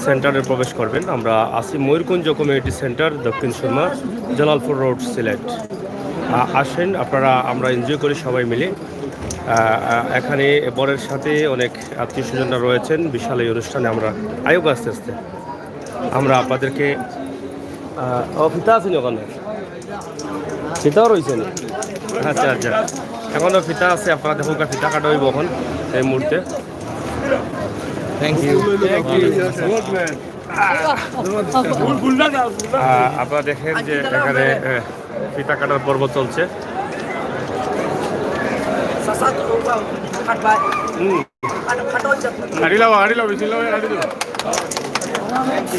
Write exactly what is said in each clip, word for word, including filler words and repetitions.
সেন্টারে প্রবেশ করবেন। আমরা আছি ময়ূরকুঞ্জ কমিউনিটি সেন্টার, দক্ষিণ সুরমা, জালালপুর রোড, সিলেট। আ-, আসেন আপনারা, আমরা এনজয় করি সবাই মিলে। আ, আ, এখানে বরের সাথে অনেক আত্মীয় স্বজনরা রয়েছেন। বিশাল এই অনুষ্ঠানে আমরা আয়োগ আস্তে আস্তে আমরা আপনাদেরকে, আ, ও, ফিতা আছে নি ওখানে? ফিতাও রয়েছে নি? আচ্ছা, আচ্ছা, এখনো ফিতা আছে, আপনারা দেখুন, ফিতা কাটা হইব এখন এই মুহূর্তে। Thank you. আহ, আপনারা দেখেন যে এখানে, আহ, ফিতা কাটার পর্ব চলছে। হুম। গাড়ি লাও, গাড়ি লাও, বেশি লাও, গাড়ি লাও।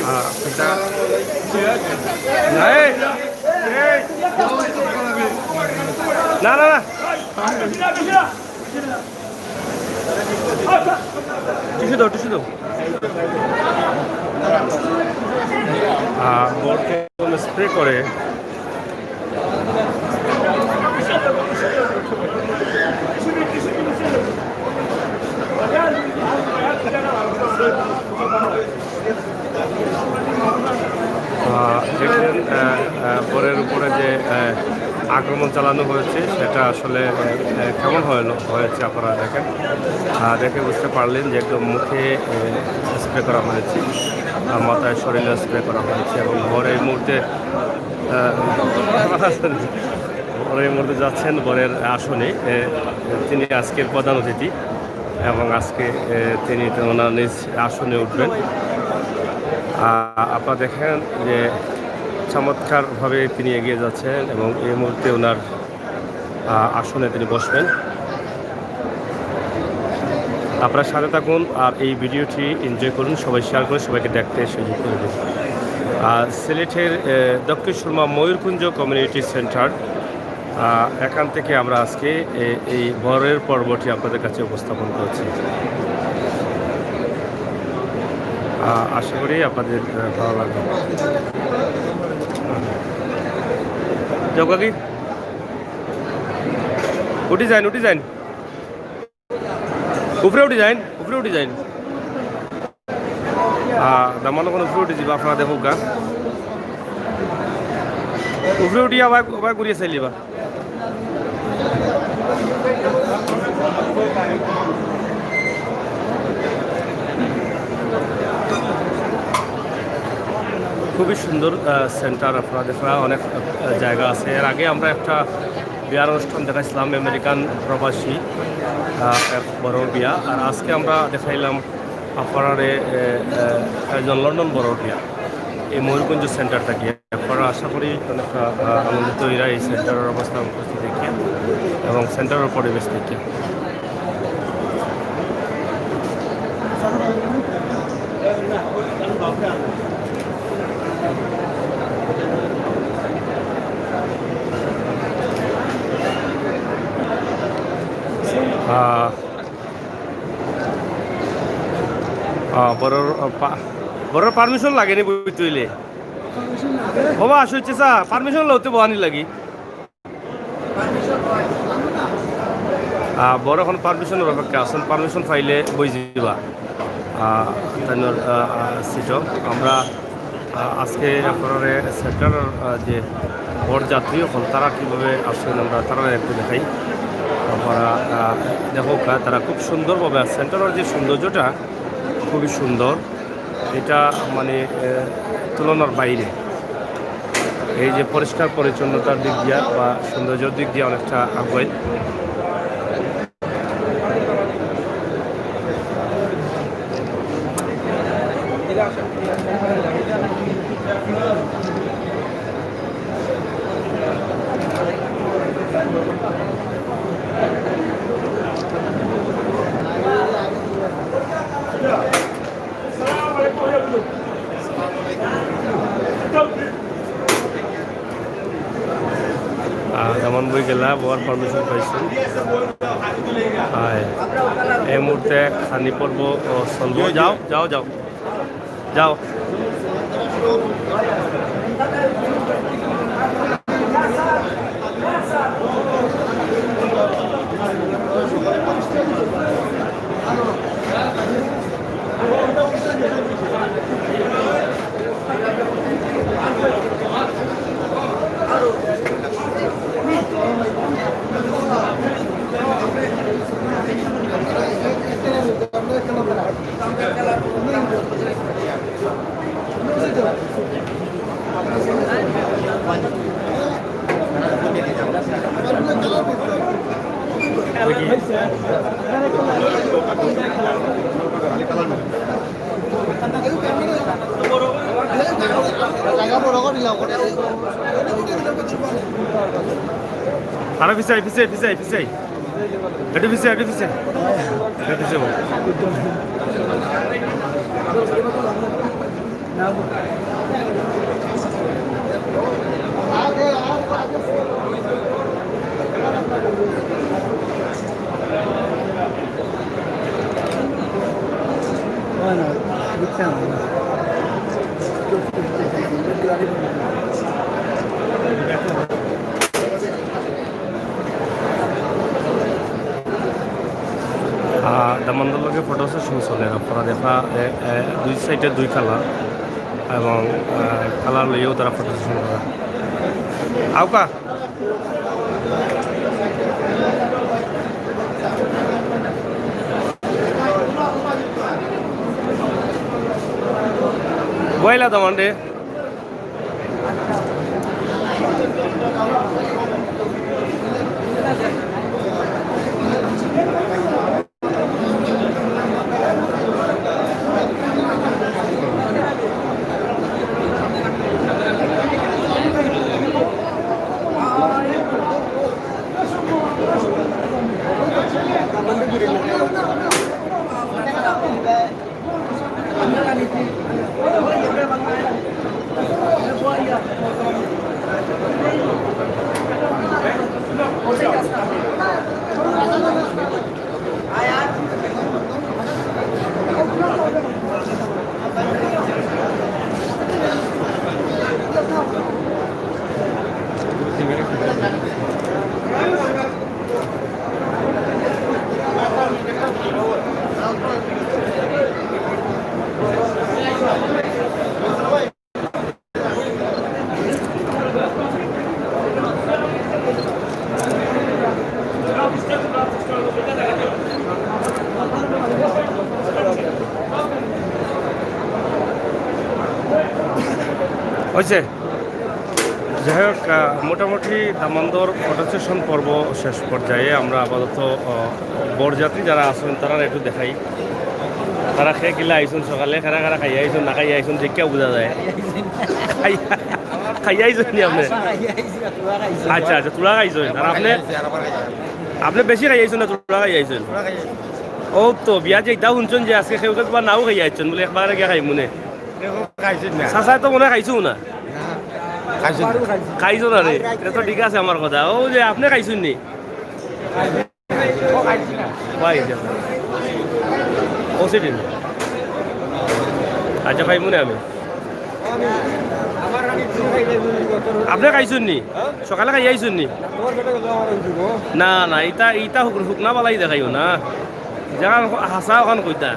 আহ, ফিতা। এই, এই। না, না, না। টিস্যু দাও, টিস্যু দাও। আহ, বরকে স্প্রে করে। আহ, দেখলেন, আহ, আহ, বরের উপরে যে, আহ, আক্রমণ চালানো হয়েছে, সেটা আসলে, আহ, আহ, কেমন হলো, হয়েছে আপনারা দেখেন। আহ, দেখে বুঝতে পারলেন যে একদম মুখে, আহ, স্প্রে করা হয়েছে, আহ, মাথায়, শরীরে স্প্রে করা হয়েছে এবং বর এই মুহূর্তে, আহ, বর এই মুহূর্তে যাচ্ছেন বরের আসনে। আহ, তিনি আজকের প্রধান অতিথি এবং আজকে, আহ, তিনি তো ওনার নিজ আসনে উঠবেন। আহ, আপনারা দেখেন যে চমৎকারভাবে তিনি এগিয়ে যাচ্ছেন এবং এই মুহূর্তে ওনার, আহ, আসনে তিনি বসবেন। আপনারা সাথে থাকুন আর এই ভিডিওটি এনজয় করুন, সবাই শেয়ার করে সবাইকে দেখতে সুযোগ করে দিন। আর সিলেটের, আহ, দক্ষিণ সুরমা ময়ূরকুঞ্জ কমিউনিটি সেন্টার, আহ, এখান থেকে আমরা আজকে এ-, এই বরের পর্বটি আপনাদের কাছে উপস্থাপন করছি। আহ, আশা করি আপনাদের, আহ, ভালো লাগবে। যাও কাকি, উঠি যাইন, উঠি যাইন। উপরে উঠি যাইন, উপরে উঠি যাইন। আহ, দামান অখন উপরে উঠি যাইবা, আপনারা দেখুক গা। উপরে উঠি আবার, আবার ঘুরিয়ে চাইলিবা। খুবই সুন্দর, আহ, সেন্টার। আপনারা দেখরা অনেক, আহ, জায়গা আছে। এর আগে আমরা একটা বিয়ার অনুষ্ঠান দেখাইছিলাম আমেরিকান প্রবাসী, আহ, এক বড় বিয়া। আর আজকে আমরা দেখাইলাম আপনারারে, এ, এ, একজন লন্ডন বড় বিয়া এই ময়ূরকুঞ্জ সেন্টার থাকি। আপনারা আশা করি অনেকটা, আহ, আনন্দিত হইরা এই সেন্টারের অবস্থা উপস্থিত দেখিয়া এবং সেন্টারের পরিবেশ দেখিয়া। আহ, আহ, বড়র, আহ, পা-, বড়র পারমিশন লাগেনি বইতে হইলে? বাবা, আসো ইচ্ছে চা, পারমিশন লওতে বহানি লাগি। আহ, বড় অখন পারমিশনর অপেক্ষা আছইন, পারমিশন পাইলে বই যাইবা। আহ, তাইনর, আহ, আহ, সিটও। আমরা, আহ, আজকে আপনারারে সেন্টারর, আহ, যে বরযাত্রী অকল, তারা কিভাবে আছইন, আমরা তারারে একটু দেখাই। আপনারা, আহ, দেখউক্কা, তারা খুব সুন্দরভাবে আছে। সেন্টারর যে সৌন্দর্যটা খুবই সুন্দর, এটা মানে, আহ, তুলনার বাইরে। এই যে পরিষ্কার পরিচ্ছন্নতার দিক দিয়া বা সৌন্দর্যর দিক দিয়া অনেকটা আগুয়াইল। আহ, যেমন বই গেলা, বওয়ার পারমিশন পাইছইন। আয়, এই মুহূর্তে খানি পর্ব, ও, চলবো। যাও, যাও, যাও, যাও। আরে পিছে আয়, পিছে আয়, পিছে আয়, পিছে আয়। একটু পিছে, একটু পিছে। একটু পিছে বল। আহ, দামান্দর লগে ফটো সেশন চলে, আপনারা দেখা, এ, এ, দুই সাইডে দুই কালার এবং, আহ, কালার লইয়াও তারা ফটো সেশন করে। আউকা। বইলা দামান্দে। হয়েছে। যাই হোক, আহ, মোটামুটি দামান্দর ফটো সেশন পর্ব শেষ পর্যায়ে। আমরা আপাতত, আহ, বরযাত্রী যারা আছেন, তারা একটু দেখাই। তারা খেয়ে কিলা আইসুন, সকালে খারা খারা খাইয়া আইসুন, না খাইয়া আইসুন, দেখিয়া বোঝা যায়। খাইয়া, খাইয়া আইসুন নি আপনি? আচ্ছা, আচ্ছা, তোরা খাইছেন। আর আপনি, আপনি বেশি খাইয়া আইসুন না, তোরা খাইয়া আইসুন? ও তো, বিয়া যে ইতা শুনছেন যে আজকে কেউ কেউ বা নাও খাইয়া আইসছেন, বলে একবার গিয়া খাই মনে। দেখো, খাইছি না। চাচায় তো মনে হয় খাইছো না। না, খাইছি না। খাইছো না রে? এটা তো ঠিক আছে আমার কথা। ও যে আপনি খাইছেন নি? ও খাইছি না। ভাই, ও সেদিন। আচ্ছা, খাই মনে আমি। আপনি খাইছেন নি? সকালে খাই আইছেন নি? না, না, ইটা, ইটা হুক-, হুকনা বালাই দেখাইও না। যেখান হাসা ওখান কইতা।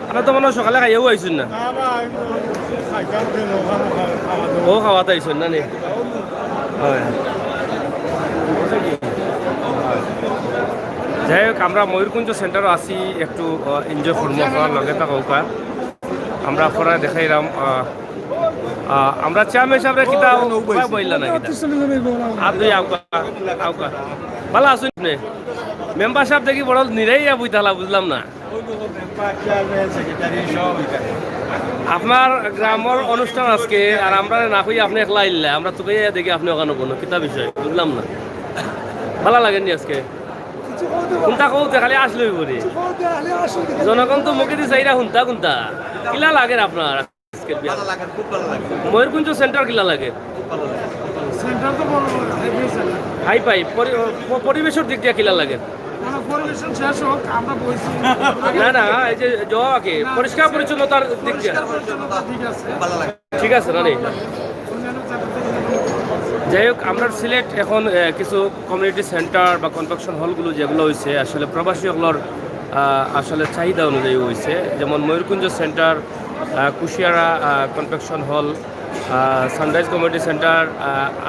আপনি তো মনে হয় সকালে খাইয়াও আইছেন না। না, না, আমি তো খাইতাম যে ওখানে খাওয়া দাওয়া। ও খাওয়াতে আইছেন না নি? হয়। যাই হোক, আমরা ময়ূরকুঞ্জ সেন্টারও আছি, একটু, আহ, এনজয় করবো, আপনার লগে থাকা হোক। আমরা পরে দেখাইলাম, আহ, আহ, আমরা চেয়ারম্যান সাহেবরে কিতা উপায় বললা না কিতা? আর দুই আউকা, আউকা। ভালো আছেন আপনি? মেম্বার সাহেব দেখি বড় নিরাইয়া বইতালা, বুঝলাম না। আপনার গ্রামর অনুষ্ঠান আজকে, আর আমরা না কই আপনি একলা আইলা, আমরা তো কইয়া দেখি আপনি ওখানে কোনো কিতা বিষয়, বুঝলাম না। ভালো লাগেনি আজকে? কোনটা কওতে খালি আসলে হইব রে। জনগণ তো মুখে দিয়ে চাইরা হুনতা কোনটা। কিলা লাগের আপনার আজকের বিয়া? ভালো লাগে, খুব ভালো লাগে। ময়ূরকুঞ্জ সেন্টার কিলা লাগে? খুব ভালো লাগে। সেন্টার তো বড় বড়, hi fi centre. Hi fi, পরি-, প-, পরিবেশর দিক দিয়ে কিলা লাগে? না, পরিবেশন শেষ হোক, আমরা বইছি। না, না, এই যে জবাকে না, পরিষ্কার পরিচ্ছন্নতার দিক দিয়ে। পরিষ্কার পরিচ্ছন্নতা ঠিক আছে। ভালো লাগে। ঠিক আছে, না নি? অন্যান্য সেন্টার থেকে যাই হোক, আমরা সিলেট এখন, আহ, কিছু কমিউনিটি সেন্টার বা কনভেনশন হলগুলো যেগুলো হয়েছে, আসলে প্রবাসী হলর, আহ, আসলে চাহিদা অনুযায়ী হয়েছে। যেমন ময়ূরকুঞ্জ সেন্টার, আহ, কুশিয়ারা, আহ, কনভেনশন হল, আহ, সানরাইজ কমিউনিটি সেন্টার, আহ,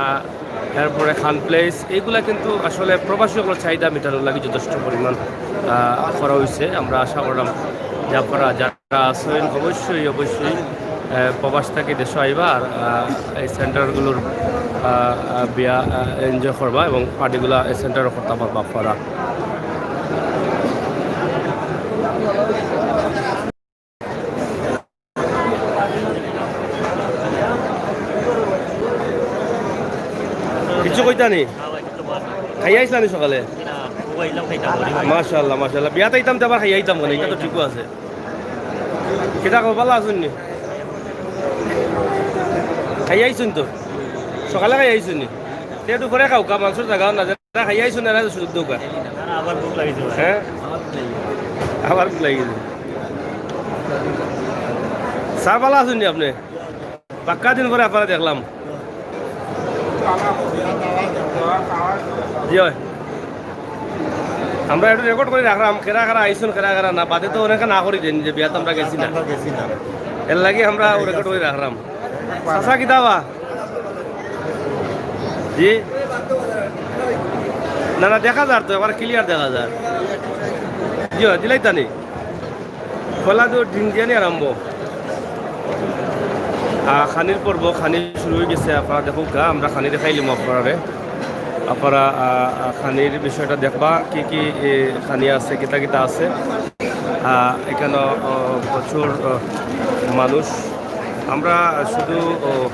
আহ, এরপরে খান প্লেস, এইগুলা কিন্তু আসলে প্রবাসী হলর চাহিদা মেটানোর লাগি যথেষ্ট পরিমাণ, আহ, করা হয়েছে। আমরা আশা করলাম যে আপনারা যারা আছেন অবশ্যই, অবশ্যই, আহ, প্রবাস থাকি দেশো আইবা আর, আহ, এই সেন্টারগুলোর, আহ, আহ, বিয়া, আহ, এনজয় করবা এবং পার্টিগুলা এই সেন্টারও করতে পারবা আপনারা। জানি? খাইয়া আইছলানি সকালে? মাশাআল্লাহ, মাশাআল্লাহ। বিয়াত আইতাম তো আবার খাইয়া আইতাম কেনে? ইটা তো ঠিকও আছে। কিতা খবর, ভালা আছইন নি? খাইয়া আইছইন তো? সকালে খাইয়া আইছইন নি? তে দুপুরে খাউক্কা, মানষর জাগা না, যারা খাইয়া আইছইন না, এরা সুযোগ দেউক্কা। আবার ভুক লাগিছে ভাই। হ্যাঁ? আবার ভুক লাগিছে। স্যার, ভালা আছইন নি আপনে? বাক্কা দিন পরে আপনারে দেখলাম। জি অয়। আমরা একটু রেকর্ড করি রাখরাম, কেরা কেরা আইছইন, কেরা কেরা না, বাদে তো অনেকে না করি দেইন যে বিয়াত আমরা গেছি না। আমরা গেছি না। এরলাগি আমরা রেকর্ড করি রাখরাম। চাচা কিতা বা? জি? না, না, দেখা যার তো, এবার ক্লিয়ার দেখা যার। জি অয়, দিলাইতানি। পয়লা তো দিন দিয়ানি আরম্ভ। আহ, খানির পর্ব, খানি শুরু অই গেছে। আপনারা দেখউক্কা, আমরা খানি দেখাইলিমু আপনারারে। আপনারা, আহ, আহ, খানির বিষয়টা দেখবা, কি কি, এ, খানি আছে, কিতা কিতা আছে। আহ, এখানো, আহ, প্রচুর, আহ, মানুষ। আমরা শুধু, আহ,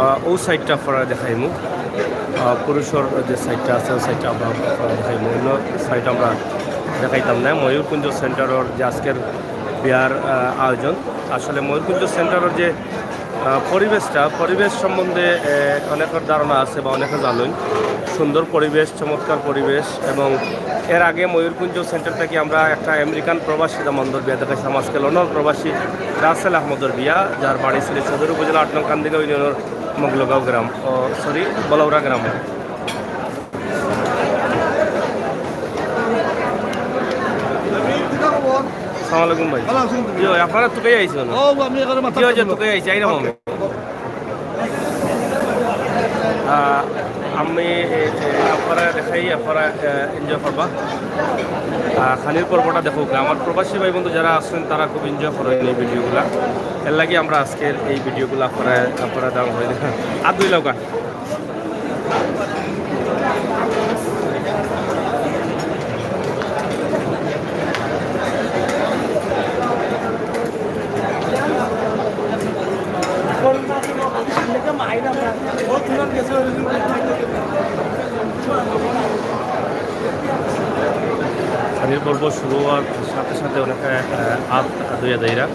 আহ, অউ সাইডটা আপনারারে দেখাইমু। আহ, পুরুষর যে সাইডটা আছে, অউ সাইডটা আমরা আপনারারে দেখাইমু। অইন্য সাইড আমরা দেখাইতাম না। ময়ূরকুঞ্জ সেন্টারর যে আজকের বিয়ার, আহ, আয়োজন, আসলে ময়ূরকুঞ্জ সেন্টারর যে, আহ, পরিবেশটা, পরিবেশ সম্বন্ধে, আহ, অনেকের ধারণা আছে বা অনেকে জানইন। সুন্দর পরিবেশ, চমৎকার পরিবেশ। এবং এর আগে ময়ূরকুঞ্জ সেন্টার থাকি আমরা একটা আমেরিকান প্রবাসী দামান্দর বিয়া দেখাইছিলাম, আজকে লন্ডন প্রবাসী রাসেল আহমদর বিয়া, যার বাড়ি সিলেট সদর উপজেলা আট নং কান্দিগাঁও ইউনিয়নর মগলগাঁও গ্রাম, ও, সরি, বলাউড়া গ্রাম। আসসালামু আলাইকুম ভাই। ভালা আছইন? জি ভাই, আপনারা তুকাই আইছইন? ও, আমি এখানে মাথা জি ভাই, যে তুকাই আইছি, আইরাম আমি। আহ, আমি, এ, এ, আপনারারে দেখাই, আপনারা, এ, এনজয় করবা। আহ, খানির পর্বটা দেখউক্কা। আমার প্রবাসী ভাই বন্ধু যারা আছইন, তারা খুব এনজয় করইন এই ভিডিওগুলা। এরলাগি আমরা আজকের এই ভিডিওগুলা আপনারা, আপনারা দেওয়া হয়। আর দুই লাউকা। খানির পর্ব শুরু অওয়ার সাথে সাথে অনেকে, আহ, আত ধুইয়া দেইরা।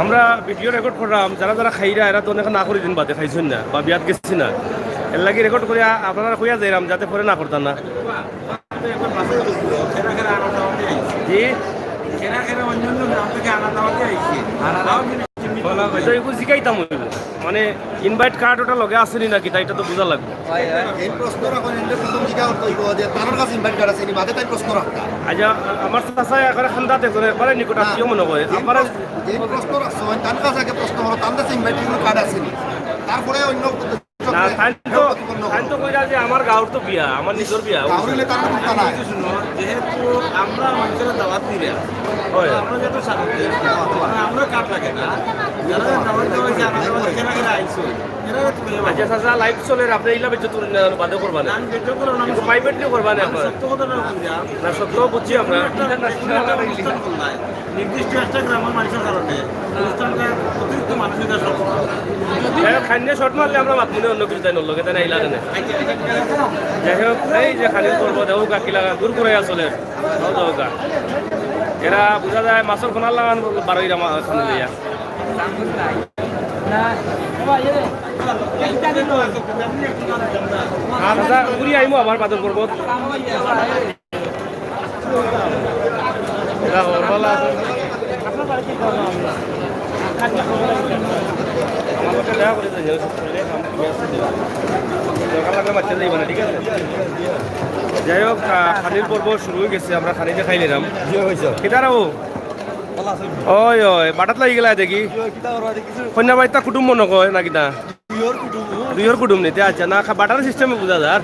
আমরা ভিডিও রেকর্ড কররাম, যারা যারা খাইরা, এরা তো অনেকে না করি দিন বাদে খাইছইন না বা বিয়াত গেছি না, এরলাগি রেকর্ড করিয়া আপনারারে কইয়া যাইরাম, যাতে পরে না করতা না। জি। তো এগু জিকাইতাম অইবো। মানে, invite card ওটা লগে আছে নি না কিতা, ইটা তো বুঝা লাগবো। এই প্রশ্ন রাখো, এনরে প্রথম জিকাইতা অইবো যে তার কাছে invite card আছে নি, বাদে তাই প্রশ্ন রাখতা। আচ্ছা, আমার চাচা একবারে খান্দাত একজনে একবারে নিকট আত্মীয় মনে করে। যে আপনারা প্রশ্ন, যে প্রশ্ন রাখছো, তার কাছে আগে প্রশ্ন করো, তার কাছে invite card আছে নি, তারপরে অন্য না, তাইন তো, তাইন তো কইরা যে আমার গাঁওর তো বিয়া, আমার নিজর বিয়া। গাঁওর অইলে তার কোনো কথা নাই। শুনো, যেহেতু আমরা মানুষরে দাওয়াত দিরা, হয়। আমরা যেহেতু সাথে, আমরা কাট লাগে না। যারা দাওয়াত দেওয়া হইছে, আমরা কেনা কেনা আইছো। এরা তো আচ্ছা, চাচা, live চলের, আপনে ইলা বেচে তুলুন না, বাদে করবা না। আমি বেচে করো না, আমি কিন্তু privately করবা না, আমি আপনারা। সত্য কথা না বলি, না, সত্য বুঝছি আমরা। একটা, একটা অনুষ্ঠান করলাই। নির্দিষ্ট একটা গ্রামের মানুষের কারণে অনুষ্ঠানটা অতিরিক্ত মানুষের কাছে সম্ভব হয়। যাই হোক, খাইন্নে শর্ট মারলে আমরা মাতমুনে অন্য কিছু তাই নড়লো, তাই না, এই লাগে না। যাই হোক, এই যে খানির পর্ব দেহ কাকিলা দূর করে আসলে, দেহ দেহ গা। এরা বুঝা যায় মাছর ফোনার লাগান বারোই রামা খান দিয়া। আচ্ছা, ঘুরি আইমু আবার বাদর পর্বত। এরা হরবালা আছে। আমার লগে দেখা করে যাই, দরকার লাগলে বাচ্চা যাইবা না, ঠিক আছে? যাই হোক, আহ, খানির পর্ব শুরু হয়ে গেছে, আমরা খানিতে খাই নিলাম। কিতারা ও? ওই, ওই, বাটাত লাগি গেলা দেখি। কন্যা বাড়িতে কুটুম মনে কয় না কিতা? দুইওর কুটুম নিতে, আচ্ছা, না, খা-, বাটার সিস্টেমে বুঝা যার।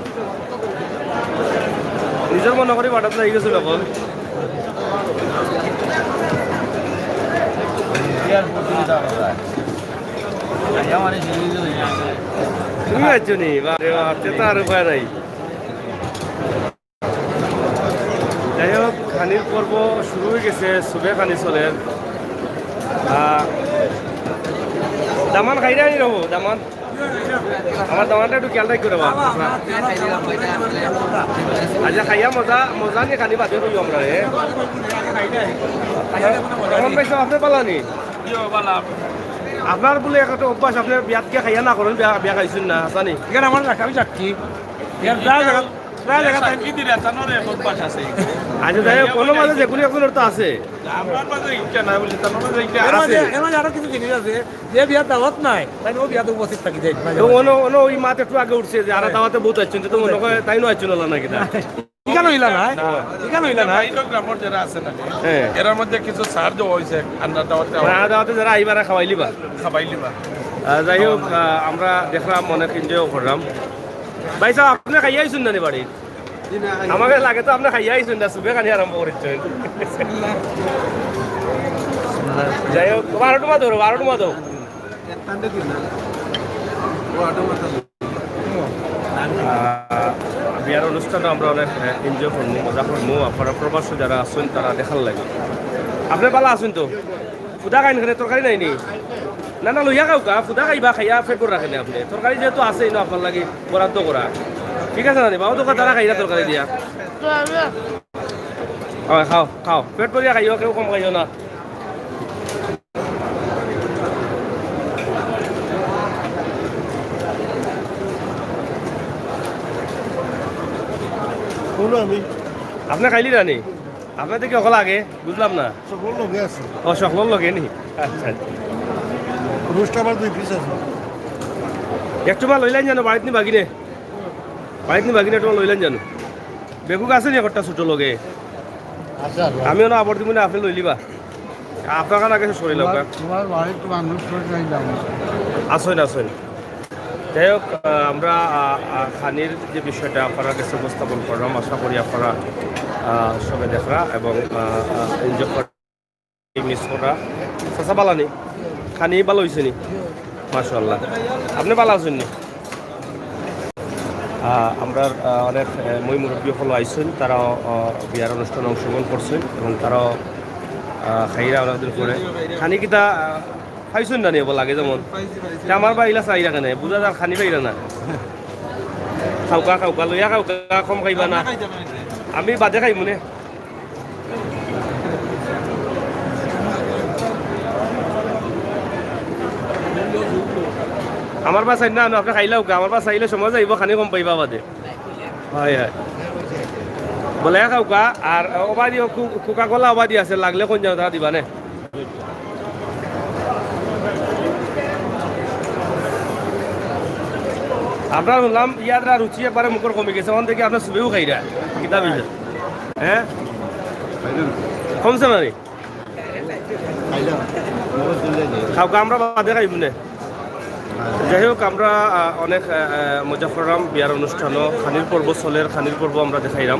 নিজর মনে করি বাটাত লাগি গেছিল এখন। তুমি আছো নি? বারে বাপ, তে তো আর উপায় নাই। যাই হোক, খানির পর্ব শুরু হয়ে গেছে, সুবে খানি চলের। আহ, দামান খাইরা নি রবো, দামান? আমার দামানটা একটু খেয়াল রাখি করে বা। আচ্ছা, খাইয়া মজা, মজা নিয়ে খানি বাদে কইও আমরা, এ। কেমন পাইছো আপনি, পালানি? আপনার বলে একটা অভ্যাস, আপনি বিয়াত গিয়া খাইয়া না করেন, বিয়া, বিয়া খাইছেন না, জানি। এখানে আমার রাখা, আমি সাক্ষী। এর যা জায়গা, যা জায়গা তাই সাক্ষী দিলে তানোর এক অভ্যাস আছে। আচ্ছা, যাই হোক, কোনো মাঝে যে কোনো একজনের তো আছে। আমরার মাঝে ইচ্ছা নাই বলে, তার মাঝে ইচ্ছা এর মাঝে, আছে। এর মাঝে আরো কিছু জিনিস আছে, যে বিয়ার দাওয়াত নাই, তাই ও বিয়াতে উপস্থিত থাকি যায়। তো অন্য, অন্য ওই মাত একটু আগে উঠছে যে আরো দাওয়াতে বহুত আসছেন, তো মনে হয় তাই নয় আসছেন না কিনা? এখানে হইলা না, এখানে হইলা না। বাইরের গ্রামের যারা আছে না, হ্যাঁ। এরার মধ্যে কিছু সাহায্য হয়েছে, আন্ডা দাওয়াতে মানে, আন্ডা দাওয়াতে যারা আইবার খাওয়াইলিবা। খাবাইলিবা। আহ, যাই হোক, আহ, আমরা দেখলাম, অনেক এনজয়ও করলাম। ভাই সাহেব, আপনি খাইয়া আইসুন না নি বাড়ি? আমাকে লাগে তো আপনি খাইয়া আইসুন না, সুবে খানি আরম্ভ করেছেন। যাই হোক, বারো টুমা ধরো, বারো টুমা ধরো। আহ, বিয়ার অনুষ্ঠানে আমরা অনেক, আহ, এনজয় করবো, মজা করবো। আপনারা প্রবাসী যারা আছেন, তারা দেখার লাগে। আপনি ভালো আছেন তো? ফুদা খাইন কেনে, তরকারি নাই নি? না, না, লইয়া খাও কা, ফুদা খাইবা, খাইয়া পেট ভরে রাখেন আপনি। তরকারি যেহেতু আছে, ইনো আপনার লাগি বরাদ্দ করা। ঠিক আছে না নি? বাবু, তো তারা খাইরা তরকারি দিয়া। হয়, খাও, খাও। পেট ভরিয়া খাইও, কেউ কম খাইও না। কোন আমি? আপনি খাইলি রানি? আপনার দেখি অকল আগে, বুঝলাম না। সকল লগে আছে। ও, সকলর লগে নি? আচ্ছা, আচ্ছা। রোস্ট আবার দুই পিস আছে। একটু মা লইলেন জানো, বাড়িত নি বাগিনে? বাড়িত নি বাগিনে, একটু মা লইলেন জানো? বেগুক আছে নি একটা ছোট লগে? আছে, আছে। আমি ওনা আবার দিমু না, আপনি লইলিবা। আপনার কাছে আগে শেষ করিলাম, তোমার, কা? তোমার বাড়ির তো মানুষ তো চাইলাম। আসইন, আসইন। যাই হোক, আহ, আমরা, আহ, আহ, খানির যে বিষয়টা আপনার কাছে উপস্থাপন করলাম, আশা করি আপনারা, আহ, সবে দেখরা এবং, আহ, আহ, এনজয় করা, মিস করা। চাচা, বালা নি? খানি বালা হইছে নি? মাশাআল্লাহ। আপনি বালা আছেন নি? আহ, আমরা, আহ, অনেক, আহ, মই মুরব্বী হলো আইছেন, তারাও, আহ, বিয়ার অনুষ্ঠানে অংশগ্রহণ করছেন এবং তারাও, আহ, খাইরা অনেকদিন পরে। খানি কিতা, আহ, খাইছেন না নি? বলা লাগে যেমন। তে আমার বা ইলা চাই রাখে নাই, বুঝা যার খানি পাইরা না। খাউকা, খাউকা, লইয়া খাউকা, কম খাইবা না। আমি বাদে খাইমু নে। আমার বাসায় না, আপনি খাইলাও কা? আমার বাসায় আইলে সময় যাইব, খানি কম পাইবা বাদে। হয়, হয়। বলে খাউকা, আর ওবাদি কো-, কোকা কোলা ওবাদি আছে, লাগলে কোন জায়গা দিবা নে। আপনার শুনলাম ইয়াদরা রুচি একবারে মুখর কমে গেছে, ওখান থেকে আপনার সুবেও খাইরা। কিতা বিষয়? হ্যাঁ? কমছে না রে? খাউকা, আমরা বাদে খাইব নে। যাই হোক, আমরা, আহ, অনেক, আহ, আহ, মজা করলাম বিয়ার অনুষ্ঠানও। খানির পর্ব চলের, খানির পর্ব আমরা দেখাইলাম।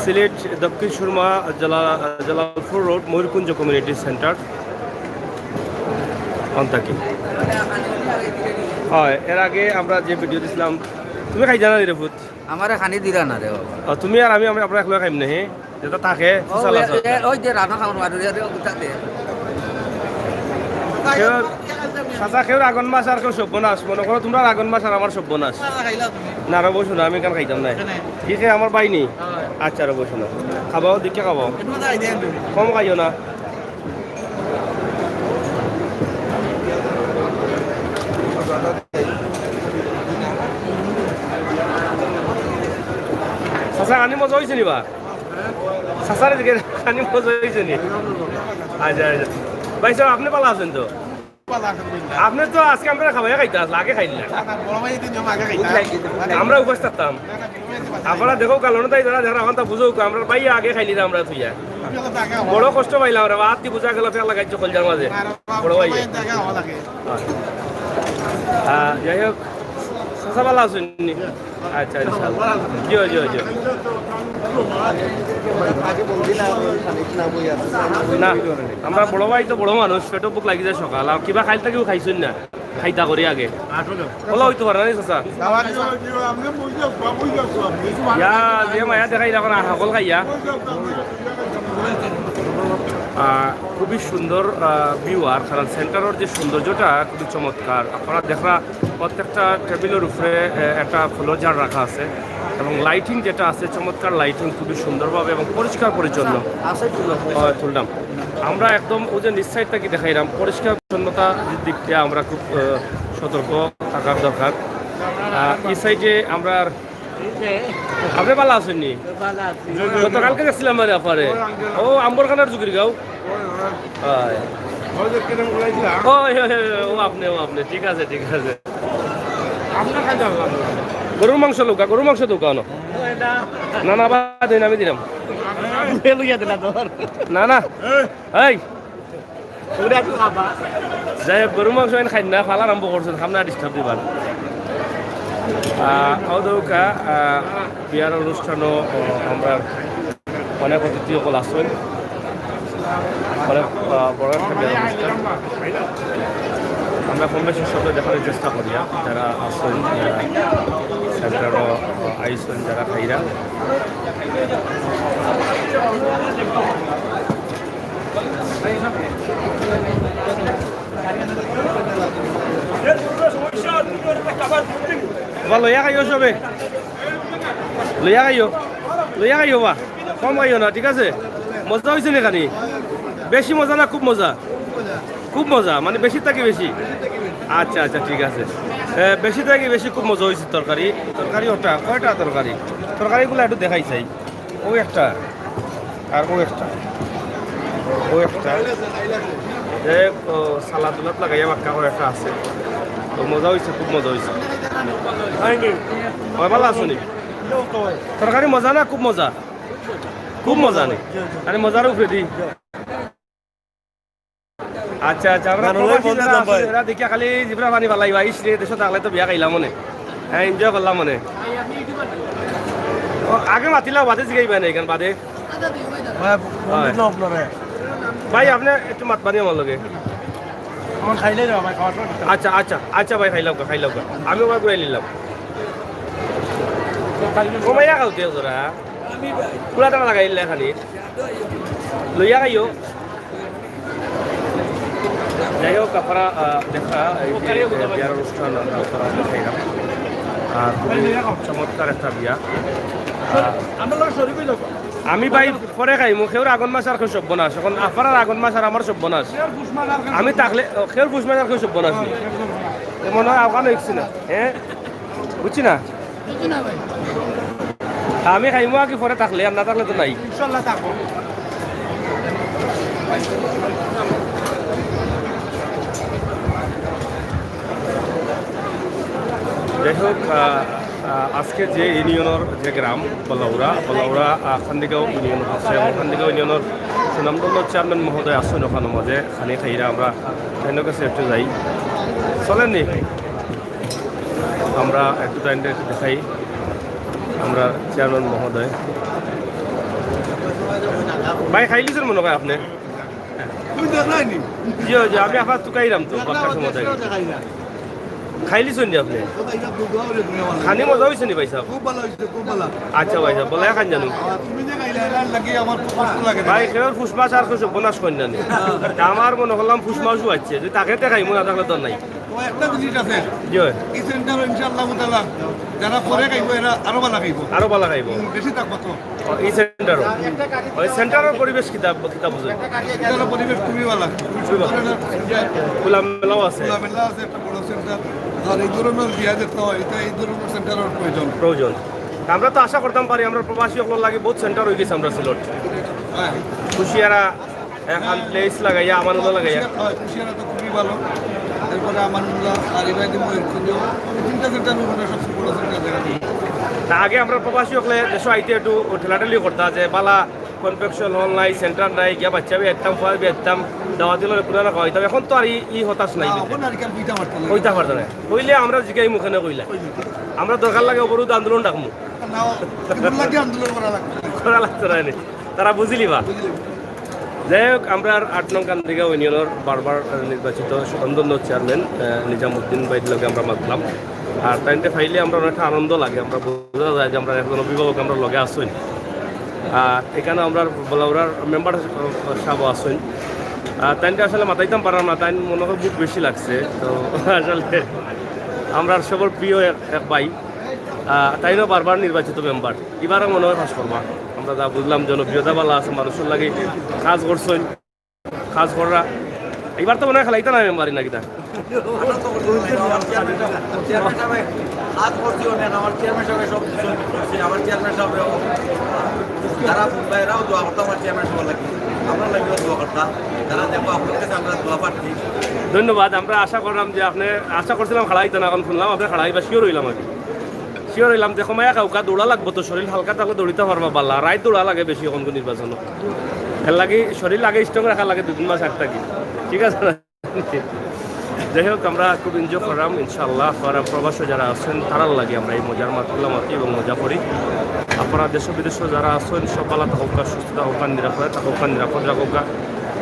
সিলেট দক্ষিণ সুরমা জালা-, জালালপুর রোড, ময়ূরকুঞ্জ কমিউনিটি সেন্টার। অন থাকি। হয়, এর আগে আমরা যে ভিডিও দিছিলাম, তুমি খাই জানা রে ভূত? আমারে খানি দিলা না রে বাবা। ও, তুমি আর আমি, আমি, আমরা একলা খাইম না, হে? যেটা থাকে, ও, ফিসাল এ, আছে। এ, ওই যে রানা খাওয়ার মানুষ, এ, ওটা দে। কেউ, চাচা, কেউ আগুন মাছ আর কেউ সর্বনাশ। মনে করো তোমরা আগুন মাছ আর আমার সর্বনাশ। না, না, খাইলাম তুমি। না, রে বসো না, আমি এখানে খাইতাম না। এখানে। কি খেয়ে আমার ভাই নি? হ্যাঁ। আচ্ছা, রে বসো না। খাবাও, দেখে খাবাও। একটু মজা আইডিয়া একটু। কম খাইও না। চাচা, খানি মজা হয়েছে নি বা? চাচারে জিগাইরাম, খানি মজা অইছে নি? আচ্ছা, আচ্ছা। ভাই সাহেব, আপনে ভালা আছইন তো? আপনে তো আজকে আমরারে খাবাইয়া খাইতা আছলা, আগে খাইলা। আমরা উপাস থাকতাম। আপনারা দেখউক্কা, লন্ডন থাকি যারা দেখরা, অখন তা বুঝউক্কা, আমরার ভাইয়ে আগে খাইলিরা আমরারে থুইয়া। বড় কষ্ট পাইলাম রে বা, আত্তি বুঝা গেল, ফেলা লাগাইছে কলজার মাঝে। বড় ভাইয়ে। আহ, যাই হোক, চাচা ভালা আছইন নি? আচ্ছা, আচ্ছা। জি, জি, জি। না, আমরার বড় ভাই তো বড় মানুষ, পেটো ভুক লাগি যায় সকাল। আর কিবা কাইল থাকিউ খাইছইন না? খাইতা করি আগে। অলা অইতো পারে না নি, চাচা? ইয়া, যে মায়া দেখাইলা অখন, আর হকল খাইয়া। আহ, খুবই সুন্দর, আহ, view, আর কারণ centreর যে সৌন্দর্যটা খুবই চমৎকার। আপনারা দেখরা প্রত্যেকটা টেবিলের উপরে, আহ, একটা ফুলের ঝাড় রাখা আছে এবং lighting যেটা আছে চমৎকার lighting, খুবই সুন্দরভাবে এবং পরিষ্কার পরিচ্ছন্ন। আছে তুললাম। হয়, তুললাম। আমরা একদম ওই যে নিচ side থাকি দেখাইলাম, পরিষ্কার পরিচ্ছন্নতা দিক দিয়ে আমরা খুব, আহ, সতর্ক থাকার দরকার। আহ, এই সাইডে আমরা, আপনে ভালা আছইন নি? ভালা আছি। গতকালকে দেখছিলাম মানে আপনারে। ও, আম্বরখানার জুগির গাঁও। হয়। ও, হে, হে, হে, ও আপনে, ও আপনে। ঠিক আছে, ঠিক আছে। গরুর মাংস লউক্কা, গরুর মাংস দেউক্কা অনো। না, না, বাদ দেন, আমি দিরাম। লইয়া দিলা তোর। না, না। এই। যাই হোক, গরুর মাংস এন খাইন না, ফালা আরম্ভ করছইন, খাম না, disturb দিবা। আহ, অউ দেউক্কা, আহ, বিয়ার অনুষ্ঠানও, আহ, আমরা অনেক অতিথি অকল আছইন। অনেক, আহ, বড় একটা বিয়ার অনুষ্ঠান। আমরা কম বেশি সবরে দেখানোর চেষ্টা করি, যারা আছইন, যারা centreও, আহ, আইছইন, যারা খাইরা। বাবা, লইয়া খাইও সবে। লইয়া খাইও। লইয়া খাইও বা। কম খাইও না, ঠিক আছে? মজা অইছে নি খানি? বেশি মজা না খুব মজা? খুব মজা, মানে বেশি থাকি বেশি? আচ্ছা, আচ্ছা, ঠিক আছে। এ, বেশি থাকি বেশি খুব মজা অইছে তরকারি। তরকারি ওটা, কয়টা তরকারি? তরকারিগুলা একটু দেখাই চাই। অউ একটা, আর অউ একটা, অউ একটা। যাই হোক, ও, সালাদ উলাদ লাগাইয়া বাক্কা করে একটা আছে। তো মজা অইছে, খুব মজা অইছে। হয়, ভালা আছো নি? তরকারি মজা না খুব মজা? খুব মজা নি? আরে মজার উপরে দি। আচ্ছা, আচ্ছা, আমরা প্রবাসী যারা আছি, এরা দেখিয়া খালি জিব্রা পানি ফালাইবা, "ইস রে, দেশো থাকলে তো বিয়া খাইলাম অনে।" হ্যাঁ, enjoy করলাম অনে। ও, আগে মাতিলাও, বাদে জিগাইবা না, এখান বাদে। ভাই, ফোন দিলাম আপনারে। ভাই, আপনে একটু মাতবা নি আমার লগে। আমার খাইলে যাও, ভাই, খাওয়া সব। আচ্ছা, আচ্ছা, আচ্ছা ভাই, খাইলাউক্কা, খাইলাউক্কা। আমি ওবার ঘুরাই নিলাম। কমাইয়া খাও তে জরা। পুরা টাকা লাগাইলে খালি। লইয়া খাইও। যাই হোক, আপনারা, আহ, দেখরা, এই যে, আহ, বিয়ার অনুষ্ঠান আমরা আপনারা দেখাইলাম। আর খুবই চমৎকার একটা বিয়া। আহ, আমি ভাই পরে খাইমু, কেউর আগন মাস আর কেউ সর্বনাশ। এখন আপনারার আগন মাস আর আমার সর্বনাশ। আমি থাকলে, ও, কেউর পুষ মাস আর কেউ সর্বনাশ নি। এ মনে হয় আওকান অইছে না, হ্যাঁ? বুঝছি না? আমি খাইমু আগে পরে থাকলে, আর না থাকলে তো নাই। ইনশাল্লাহ থাকবো। যাই হোক, আহ, আহ, আজকে যে ইউনিয়নের যে গ্রাম বলাউরা, বলাউরা, আহ, খান্দিগাঁও ইউনিয়ন আছে এবং খান্দিগাঁও ইউনিয়নের সুনামধন্য চেয়ারম্যান মহোদয় আছইন ওখানো মাঝে, খানি খাইরা আমরা তাইনর কাছে একটু যাই। চলেন নি? আমরা একটু তাইনরে একটু দেখাই, আমরা চেয়ারম্যান মহোদয়। ভাই, খাইলিছইন মনে হয় আপনে? তুমি দেখলাই নি? জি, জি, আমি আপাতত খাইরাম তো, দেখলাম, বাক্কা সময় দেখলাম, থাকি। দেখাই না। খাইলিছইন নি আপনে? খানি মজা অইছে নি ভাই সাহেব? খুব ভালা অইছে, খুব ভালা। আচ্ছা ভাই সাহেব, বলে এখন জানো। আর তুমি যে খাইলা, এটার লাগি আমার খুব কষ্ট লাগে রে ভাই, ভাই। কেউর পুষ মাস আর কেউ সর্বনাশ কইন না নি। তা আমার মনে করলাম পুষ মাসও আছে, যদি থাকে তে খাইমু, না থাকলে তো নাই। তো একটা জিনিস আছে, জি ভাই। এই সেন্টার ইনশাআল্লাহ তাআলা যারা পরে খাইবো, এরা আরো ভালা খাইবো। আরো ভালা খাইবো। হুম, বেশি থাকবো তো। ও, এই সেন্টারও? ওই সেন্টারর পরিবেশ কিতা, কিতা বুঝো? সেন্টারর পরিবেশ খুবই ভালা। খুবই ভালা। খোলামেলাও আছে। খোলামেলা আছে, একটা বড় সেন্টার। আর এই ধরনের বিয়া দেখতে হয়, এটা এই ধরনের সেন্টারর প্রয়োজন। প্রয়োজন। আমরা তো আশা করতাম পারি, আমরা প্রবাসী অকলর লাগি বহুত সেন্টার অই গেছে আমরা সিলেট। হ্যাঁ। কুশিয়ারা এখন প্লেস লাগাইয়া, আমানুল্লাহ লাগাইয়া। কুশিয়ারা, হ্যাঁ, কুশিয়ারা তো খুবই ভালো। এরপরে আমানুল্লাহ আর ইব্রাহিম ময়ূরকুঞ্জ, এই তিনটা সেন্টার ওখানে সবচেয়ে বড় সেন্টার দেখা যায়। তা আগে আমরা প্রবাসী হকলে দেশো আইতে একটু ঠেলাঠেলি করতা যে বালা কনফেকশন হল নাই, সেন্টার নাই, গিয়া বাচ্চা বি একদম, ফুয়া বি একদম, দাওয়াতি লগে পুরানা খাওয়াইতাম। এখন তো আর ই, ই হতাশ নাই। না, এখন আর কি আর কইতা পারতাম না। কইতা পারতাম না। কইলে আমরা জিগাই মুখে না কইলা। কইলে। আমরা দরকার লাগে অবরোধ আন্দোলন ডাকমু। না, এগুলো লাগে আন্দোলন করা লাগবে। করা লাগতো না নি। তারা বুঝিলিবা। বুঝিলিবা। যাই হোক, আমরা আট নং কান্দিগাঁও ইউনিয়নের বারবার নির্বাচিত সুনামধন্য চেয়ারম্যান, আহ, নিজামুদ্দিন ভাইর লগে আমরা মাতলাম। আর তাইনতে পাইলে আমরা অনেকটা আনন্দ লাগে, আমরা বোঝা যায় যে আমরা একজন অভিভাবক আমরা লগে আছইন। আর এখানে আমরা বলাউরার মেম্বার সাহেব আছইন। আর তাইনতে আসলে মাতাইতাম পারলাম না, তাইন মনে হয় বুক বেশি লাগছে। তো আসলে আমরা সবার প্রিয় এক, এক ভাই, আহ, তাইনও বারবার নির্বাচিত মেম্বার, এবারও মনে হয় পাস করবা। আমরা যা বুঝলাম, জনপ্রিয়তা ভালা আছে, মানুষের লাগি কাজ করছইন, কাজ কররা। এবার তো মনে হয় খেলাইতা না মেম্বারি না কিতা? আমরা তো করছি না, আমার চেয়ারম্যান সাহেব, চেয়ারম্যান সাহেব কাজ করছি অনেক, আমার চেয়ারম্যান সাহেব সব কিছু করছে, আমার চেয়ারম্যান সাহেব যারা ভাইরাও দোয়া করতো আমার চেয়ারম্যান সাহেব লাগি, আমরা লাগিও দোয়া করতাম, যারা দেখবো আপনার কাছে আমরা দোয়া প্রার্থী। ধন্যবাদ। আমরা আশা করলাম যে আপনি, আশা করছিলাম খাড়াইতা না, এখন শুনলাম আপনি খাড়াইবা, শিওর হইলাম আর কি। শিওর হইলাম, দেখো মায়া কাউকা দৌড়া লাগবো তো, শরীর হালকা থাকলে দৌড়িতে পারবা বালা। রাইত দৌড়া লাগে বেশি এখন নির্বাচন। এর লাগি শরীর আগে স্ট্রং রাখা লাগে দুই তিন মাস আগ থাকি। ঠিক আছে না? যাই হোক, আমরা খুব এনজয় করলাম ইনশাআল্লাহ। আর প্রবাসী যারা আছেন, তারার লাগি আমরা এই মজার মাতগুলা মাতি এবং মজা করি। আপনারা দেশ বিদেশে যারা আছেন, সব ভালা থাকুকা, সুস্থ থাকুকা, নিরাপদে থাকুকা, নিরাপদ রাখুকা।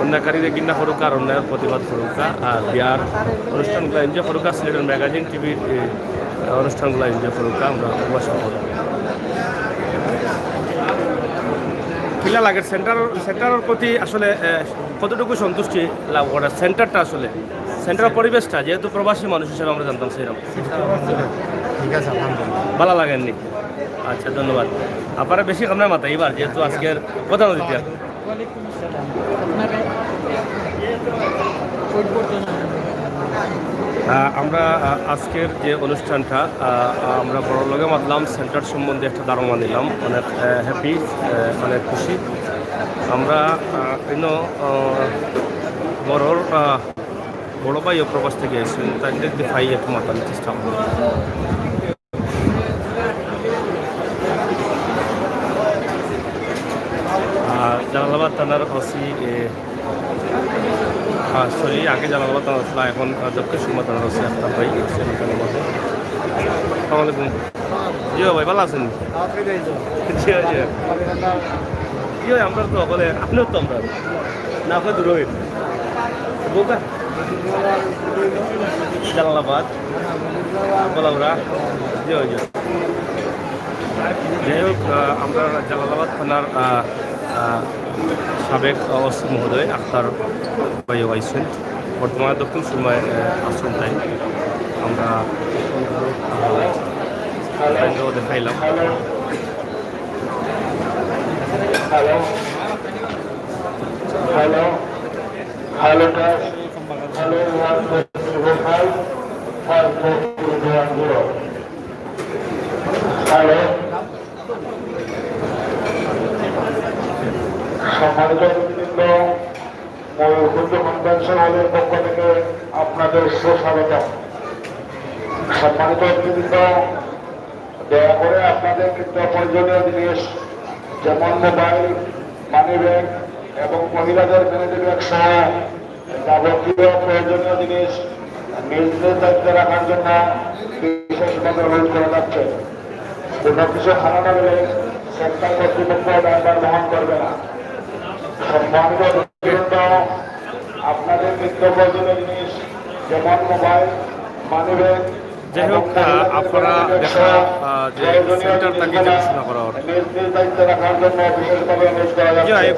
অন্যায়কারীরে ঘৃণা করুকা আর অন্যায়ের প্রতিবাদ করুকা। আর বিয়ার অনুষ্ঠানগুলা এনজয় করুকা, সিলেটের ম্যাগাজিন, টিভির, এ, অনুষ্ঠানগুলা এনজয় করুকা। আমরা প্রবাসী করি। কিলা লাগে সেন্টার, সেন্টারের প্রতি আসলে, এ, কতটুকু সন্তুষ্টি লাভ করে সেন্টারটা আসলে? সেন্টার পরিবেশটা, যেহেতু প্রবাসী মানুষ হিসেবে আমরা জানতাম সেরকম। ঠিক আছে, আলহামদুলিল্লাহ। ভালা লাগেননি? আচ্ছা, ধন্যবাদ। আপনারা বেশি আমরা মাতাই এবার, যেহেতু আজকের প্রধান অতিথি। আহ, আমরা, আহ, আজকের যে অনুষ্ঠানটা, আহ, আমরা বড়র লগে মাতলাম, সেন্টার সম্বন্ধে একটা ধারণা নিলাম, অনেক, আহ, হ্যাপি, আহ, অনেক খুশি। আমরা, আহ, ইনো, আহ, বড়র, আহ, বড় ভাই ও প্রবাস থাকি আইছইন, তাইন যদি পাই একটু মাতার চেষ্টা করব। আহ, জালালাবাদ থানার ওসি, এ, আহ, সরি, আগে জালালাবাদ থানা ছিল, এখন, আহ, দক্ষিণ সুরমা থানার ওসি আখতার ভাই, সেখানে মধ্যে। আসসালামু আলাইকুম। জি ভাই, ভালা আছইন? জি, জি। জি ভাই, আমরা তো হকলে, আপনিও তো আমরা। না, আপনার দূর হইল। বোকা? জালালাবাদ। বলাউরা। জি, জি। যাই হোক, আহ, আমরা জালালাবাদ থানার, আহ, আহ, সাবেক ওসি মহোদয় আখতার ভাইও আইছইন। বর্তমানে দক্ষিণ সুরমায়, আহ, আছইন তাইন। আমরা, আহ, তাইনরেও দেখাইলাম। Hello. Hello. Hello, test. Hello, one two three four five, five four three two one zero. Hello. সম্মানিত অতিথিবৃন্দ, ময়ূরকুঞ্জ কনভেনশন হলের পক্ষ থেকে আপনাদের সুস্বাগতম। সম্মানিত অতিথিবৃন্দ, দয়া করে আপনাদের নিত্য প্রয়োজনীয় জিনিস, যেমন মোবাইল, মানি ব্যাগ এবং মহিলাদের ভ্যানিটি ব্যাগ সহ যাবতীয় প্রয়োজনীয় জিনিস নিজ নিজ দায়িত্বে রাখার জন্য বিশেষভাবে অনুরোধ করা যাচ্ছে। কোনো কিছু হারানো গেলে সেন্টার কর্তৃপক্ষ দায়ভার বহন করবে না। সম্মানিত অতিথিবৃন্দ, আপনাদের নিত্য প্রয়োজনীয় জিনিস, যেমন মোবাইল, মানি ব্যাগ, যাই হোক, আহ, আপনারা দেখা, আহ, যে সেন্টার থাকি দেখাশোনা করা অর। নিজ নিজ দায়িত্বে রাখার জন্য বিশেষভাবে অনুরোধ করা যাচ্ছে।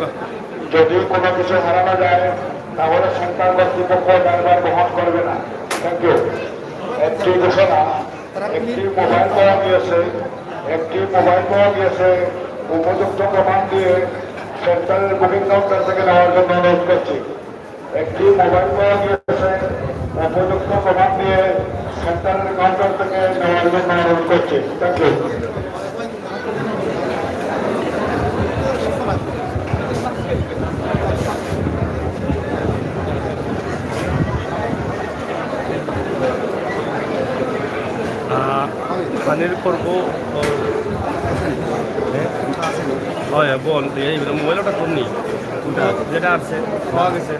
যদি কোনো কিছু হারানো যায়, তাহলে সেন্টার কর্তৃপক্ষ দায়ভার বহন করবে না। Thank you. একটি ঘোষণা, একটি মোবাইল পাওয়া গিয়েছে, একটি মোবাইল পাওয়া গিয়েছে, উপযুক্ত প্রমাণ দিয়ে সেন্টারের বুকিং কাউন্টার থেকে নেওয়ার জন্য অনুরোধ করছি। একটি মোবাইল পাওয়া গিয়েছে, উপযুক্ত প্রমাণ দিয়ে সেন্টারের কাউন্টার থেকে নেওয়ার জন্য অনুরোধ করছি। Thank you. হয়, বল, এই মোবাইল ওটা কোন নেই? ওটা যেটা আছে, পাওয়া গেছে।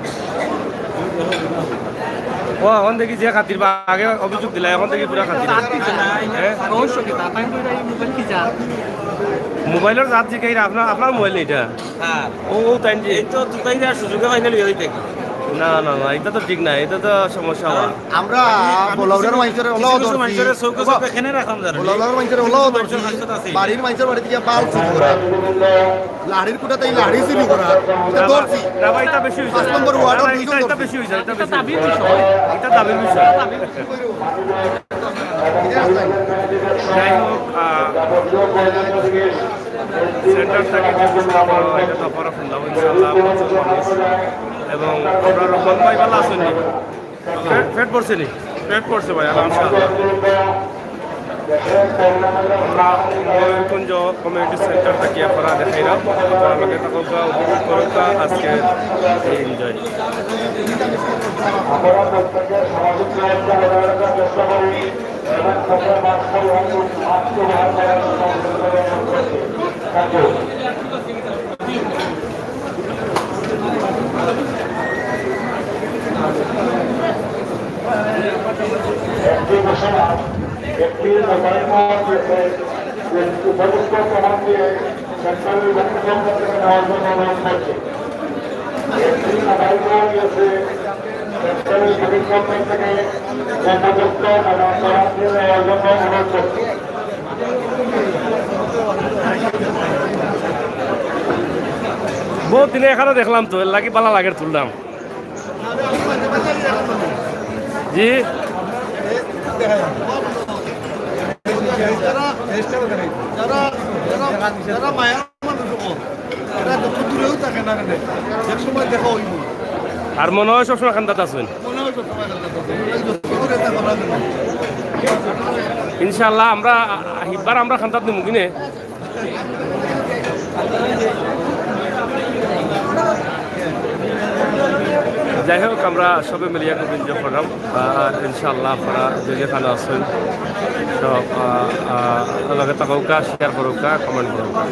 ও, এখন দেখি যে খাতির বা আগে অভিযোগ দিলা, এখন দেখি পুরা খাতির। হ্যাঁ? রহস্য কি? তার টাইম তো এই মোবাইল কি জাত? মোবাইলের জাত জিকাই, আপনার, আপনার মোবাইল নেই এটা? হ্যাঁ। ও, ও, তাই যে এই তো তুতাইরা সুযোগে ফাইনাল হয়ে হইতে কি? না, না, না, এটা তো ঠিক না, এটা তো সমস্যা হয়। আমরা আমি বলাউড়ার কিছু, মাইনষরে ওলাও কিছু ধরছি। মাইনষরে চৌকে চৌকে খেনে রাখলাম যারা। বলাউড়ার মাইনষরে ওলাও ধরছি। মাইনষর হাতত আছে। বাড়ির মাইনষর বাড়িত গিয়া বাল চুরি করা, লাহড়ির কুটাত এই লাহড়ি চুরি করা, এটা ধরছি। না ভাই, এটা বেশি হইছে। পাঁচ নম্বর ওয়ার্ডর না, দুইজন এটা, এটা ধরছি। বেশি হইছে, এটা এটা বেশি দাবির হইছে। বিষয়। এটা দাবির বিষয়। এটা দাবির বিষয়। যাই হোক, আহ, সেন্টার থেকে যে ঘোষণা করা হয়, এটা তো আপনারা শুনলাম, ইনশাআল্লাহ, প্রচুর মানুষ। এবং আমরা রহমান ভাই ভালা আছইন নি? পেট, পেট ভরছে নি? পেট ভরছে ভাই, আলহামদুলিল্লাহ। আমরা ময়ূরকুঞ্জ কমিউনিটি সেন্টার থেকে আপনারা দেখাইলাম, আপনারা লগে থাকুকা, উপভোগ করুকা আজকে এই এনজয়। একটি ঘোষণা, একটি মোবাইল ফোন দিয়েছে, উপযুক্ত প্রমাণ দিয়ে সেন্ট্রাল ইলেকট্রিক থেকে নেওয়ার জন্য অনুরোধ করছে। একটি মোবাইল ফোন দিয়েছে, সেন্ট্রাল ইলেকট্রিক থেকে উপযুক্ত প্রমাণ দিয়ে নেওয়ার জন্য অনুরোধ করছি। বহুত দিনে এখানো দেখলাম তো, এর লাগি ভালা লাগের, তুললাম। জি। যারা, যারা, যারা মায়া মানুষ, এরা যত দূরেও থাকে না কেন, এক সময় দেখা হইব। আর মনে হয় সবসময় কান্দাত আছইন। মনে হয় সবসময় কান্দাত আছইন। এই যত দূরে থাকো না কেন। ইনশাআল্লাহ, আমরা, হিব্বার আমরা কান্দাত নিমু কিনে। যাই হোক, আমরা সবে মিলিয়া খুব এনজয় করলাম। আহ, ইনশাআল্লাহ, আপনারা যে যেখানো আছইন, সব, আহ, আহ, লগে থাকুকা, শেয়ার করুকা, কমেন্ট করুকা।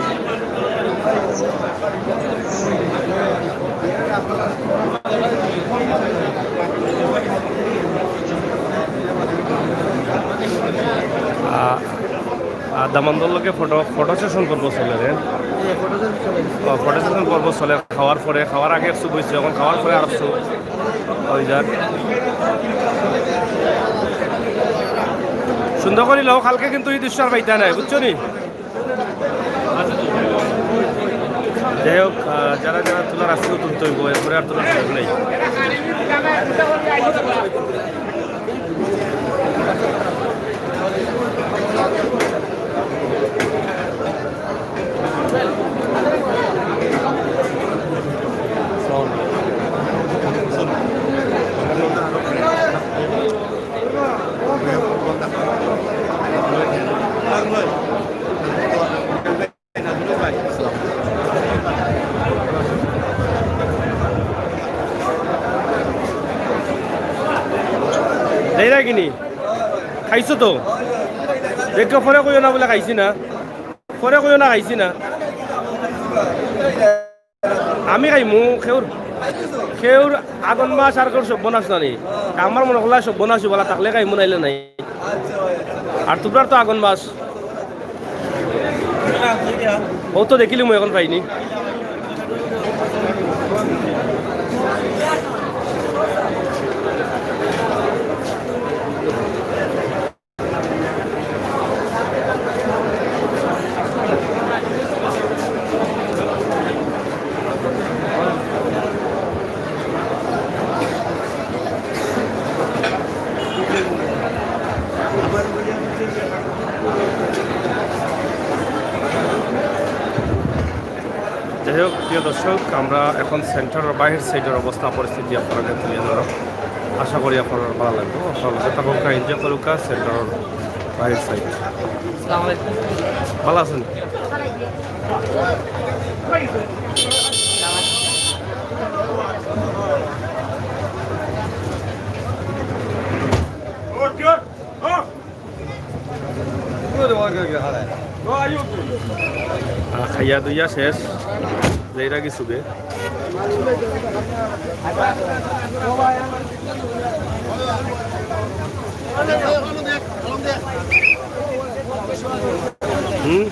আহ, আর দামান্দর লগে ফটো, ফটো সেশন পর্ব চলে রে। ও, ফটো সেশন পর্ব চলে। খাওয়ার পরে, খাওয়ার আগে একশো বইছে, এখন খাওয়ার পরে আর একশো হয়ে যার। সুন্দর করি লও, কালকে কিন্তু এই দৃশ্য আর পাইতা নাই, বুঝছো নি? যাই হোক, আহ, যারা যারা তোলার আসছিল তুলতে হইব, এরপরে আর তোলার সুযোগ নেই। দেইরা কিনি? খাইছো তো? দেখো, পরে কইও না বলে খাইছি না। পরে কইও না খাইছি না। আমি খাইমু, খেউর, খেউর আগন মাস আর কেউর সব্যনাশ নানি। আমার মনে করলা সব্যনাশ বলা থাকলে খাইমু, নাইলে নাই। আর তোমরার তো আগন মাস। ও তো দেখিলিমু, এখন পাইনি। যাই হোক, প্রিয় দর্শক, আমরা এখন সেন্টারর বাহির সাইডর অবস্থা পরিস্থিতি আপনারারে তুলিয়া ধরলাম। আশা করি আপনারার ভালা লাগবো। আপনারা লগে থাকুকা, এনজয় করুকা সেন্টারর বাহির সাইড। আসসালামু আলাইকুম। ভালা আছইন? খাইয়া দুইয়া শেষ, যাইরা গেছুগে। হুম।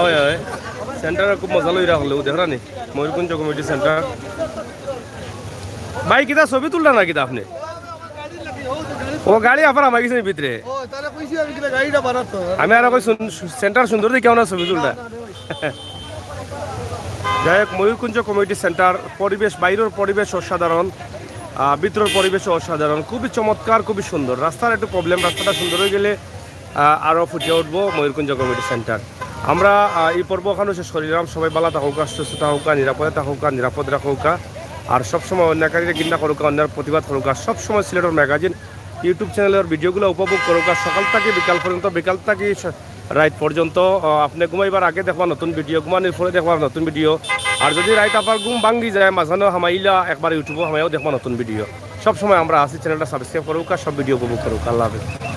অয়, অয়। সেন্টার খুব মজা লইরা হলেও দেখরা নি, ময়ূরকুঞ্জ কমিউনিটি সেন্টার। ভাই, কিতা ছবি তুলরা না কিতা আপনে? ও, গাড়ি আবার আমার গেছে ভিতরে। ও, তারা কইছি আমি কিনা গাড়িটা বাড়াতো। আমি আর কই সুন-, সেন্টার সুন্দর দেখি কেমন ছবি তুলরা। যাই হোক, ময়ূরকুঞ্জ কমিউনিটি সেন্টার, পরিবেশ, বাইরের পরিবেশ অসাধারণ, আহ, ভিতরের পরিবেশ অসাধারণ, খুবই চমৎকার, খুবই সুন্দর। রাস্তার একটু প্রবলেম, রাস্তাটা সুন্দর হয়ে গেলে, আহ, আরও ফুটে উঠবো ময়ূরকুঞ্জ কমিউনিটি সেন্টার। আমরা, আহ, এই পর্ব ওখানে শেষ করিলাম। সবাই ভালো থাকুক, সুস্থ থাকুক, নিরাপদে থাকুক, নিরাপদ রাখুক। আর সবসময় অন্যায়কারীরা ঘৃণা করুক, অন্যায়ের প্রতিবাদ করুক। আর সবসময় সিলেটের ম্যাগাজিন YouTube চ্যানেলের ভিডিওগুলো উপভোগ করুক। আর সকাল থেকে বিকাল পর্যন্ত, বিকাল থেকে স-, রাত পর্যন্ত, আহ, আপনি ঘুমাইবার আগে দেখবা নতুন ভিডিও, ঘুমানোর পরে দেখবা নতুন ভিডিও। আর যদি রাত আপনার ঘুম ভাঙ্গি যায়, মাঝখানে হামাইলা একবার YouTube-ও হামাইয়াও দেখবা নতুন ভিডিও। সবসময় আমরা আছি, চ্যানেলটা সাবস্ক্রাইব করুক আর সব ভিডিও উপভোগ করুক। আল্লাহ হাফেজ।